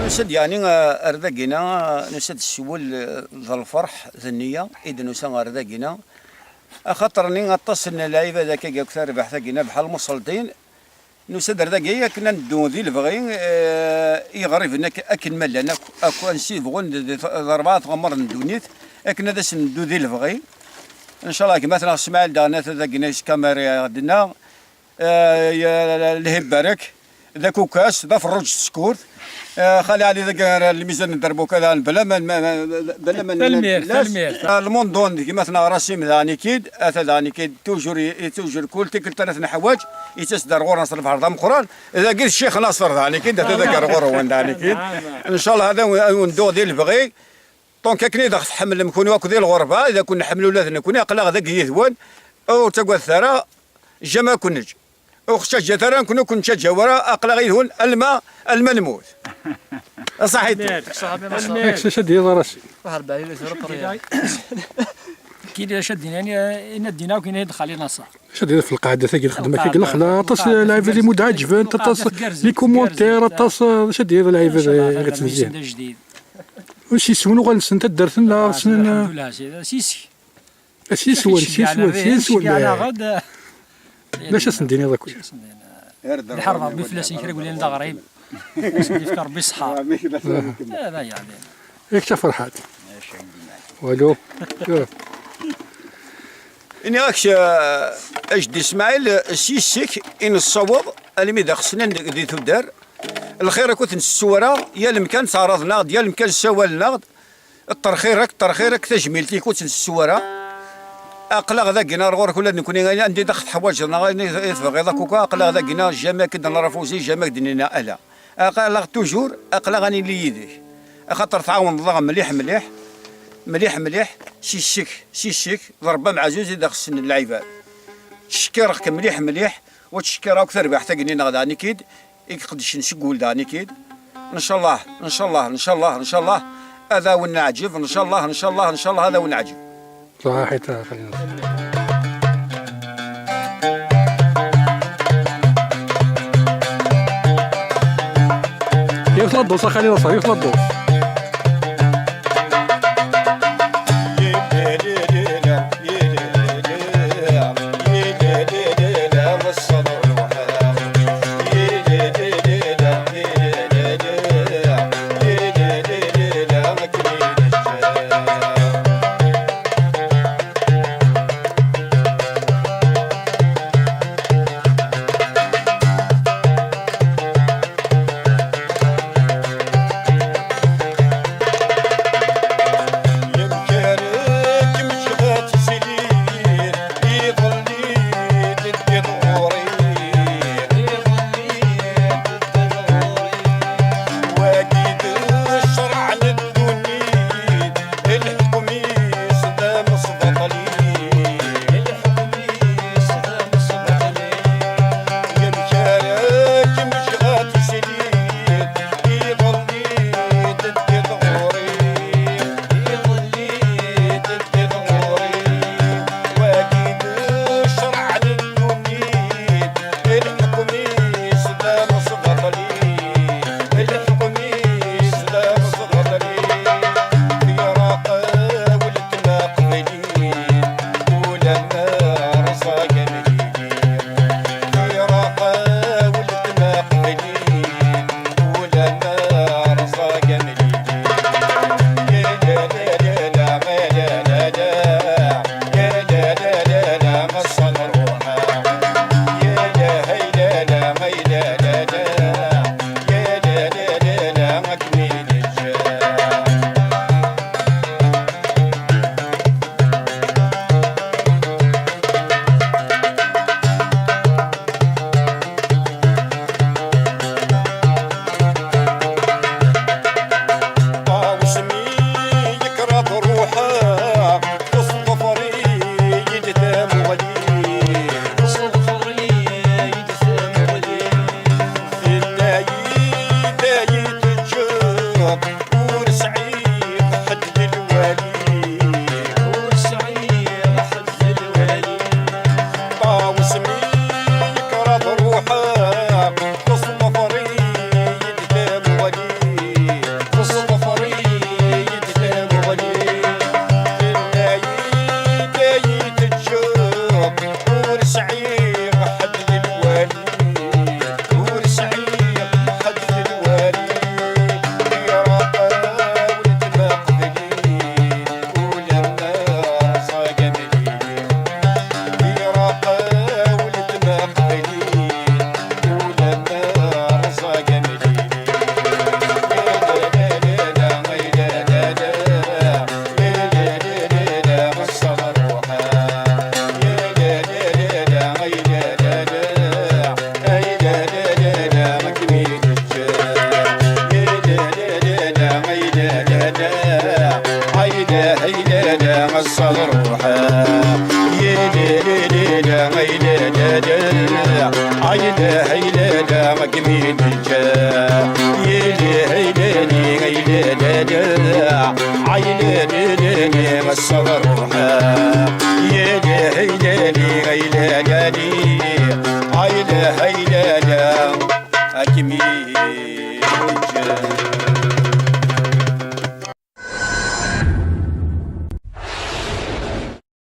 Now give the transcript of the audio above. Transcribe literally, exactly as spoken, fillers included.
Nusa-d yeɛni, eh, ar dagina, eh, nusa-d s wul, eh, d lferḥ d nniya i d-nusa ar dagina. Axaṭer-nni aṭas n lɛibad akka akk tarbaḥt-agi-nni bḥal muṣelṭin. Nusa-d ar dagi akken ad neddu di lebɣi, eh, i iɣriben ak-, akken ma llan akk, akk ansi bɣun d, d, d rebɛa tɣemmar n ddunit, akken ad asen-neddu di lebɣi. Ncallah gma-tneɣ Smaɛil daɣen ata dagina s kamera d-nna. Eh, ya-, lhi barek, d akukas, d aferruǧ s tkurt. Eh, Xali Ɛli dagi ara lmizan n dderbuka daɣen, bla ma, ma, ma, bla ma Tanemmirt, fell-as. Tanemmirt. Eh, lmundun d gma-tneɣ Rasim daɣen ikid, ata daɣen ikid, toujours i, i toujours kul tikkelt ara t-neḥwaǧ, ittas-d ar ɣur-neɣ s lebḥer d ameqqran. Dagi d Ccix Naṣer daɣen ikid, ata dagi ar ɣur-wen daɣen ikid. Ncallah ad awen-, ad wen-dduɣ di lebɣi. Donc akken i d aɣ-tḥemmlem kunwi akk di lɣerba, d akk nḥemmel ula d nekni, aql-aɣ dagi yid-wen, ur ttagadet ara, jamais ad ken-neǧǧ. Ur ɣ-ttaǧǧat ara, nekni ur ken-nettaǧǧa ara, aql-aɣ yid-wen alma, alma nemmut. Ṣaḥit. Yak s ad d-yeḍra si. Kili acu ad d-inin, ina ddin akk, ina d-xali Naṣer. Acu ad d-inin f lqaɛda-tagi, lxedma-agi, lxedma, aṭas lɛibad i mu d-ɛeǧbent, aṭas les commentaires, aṭas, acu ad d-inin lɛibad i ɣ-ittnezzihen. Ur s-yeswen uɣal-nsen taddart-nneɣ, ssnen. Alḥemdulilah, s-, s yis-k. S yis-wen, s yis-wen, s yis-wen. D acu ad sen-d-tiniḍ akk? Iḥerr Rebbi fell-asen kra yellan d aɣrib. Ad sen-d-yefk Rebbi ṣṣeḥḥa. Amek i d asen-, ah, d aya, d aya. Yak d taferḥant. Walu. Iniɣ-ak, eh, a jeddi Smaɛil, s yis-k i nessaweḍ almi d aɣ-ssnen di tuddar. Lxir akk ur t-ntettu ara, yal amkan ttɛaraḍen-aɣ-d, yal amkan ssawalen-aɣ-d. Ṭṭerxir-ak, ṭṭerxir-ak, tajmilt-ik ur tt-ntettu ara. Aql-aɣ dagina ar ɣur-k ula d nekni, anda i d aɣ-teḥwaǧeḍ neɣ ayen i tebɣiḍ akk, aql-aɣ dagina, jamais ad k-d-nrafuzi, jamais ad k-d-nini ala. Aql-aɣ toujours, aql-aɣ ad nili yid-k. Axaṭer tɛawneḍ-aɣ mliḥ, mliḥ, mliḥ, mliḥ, s yis-k, s yis-k, d Rebbi ameɛzuz i d aɣ-ssnen lɛibad. Ttcekkireɣ-k mliḥ, mliḥ, wa ttcekkireɣ akk tarbaḥt-agi-nni-nneɣ daɣen i k-id, i iqeddcen seg wul daɣen i k-id. Ncallah, ncallah, ncallah, ncallah, ad awen-neɛǧeb, ncallah, ncallah, ncallah, ad awen-neɛǧeb. Ṣaḥit, a xali Naṣer. Yiwet la dose, a xali Naṣer, yiwet la dose. Akken i d-yeǧǧa. Yili aylali, aylali, aylali, ass-a d rruḥ. Yili aylali, aylali, aylali,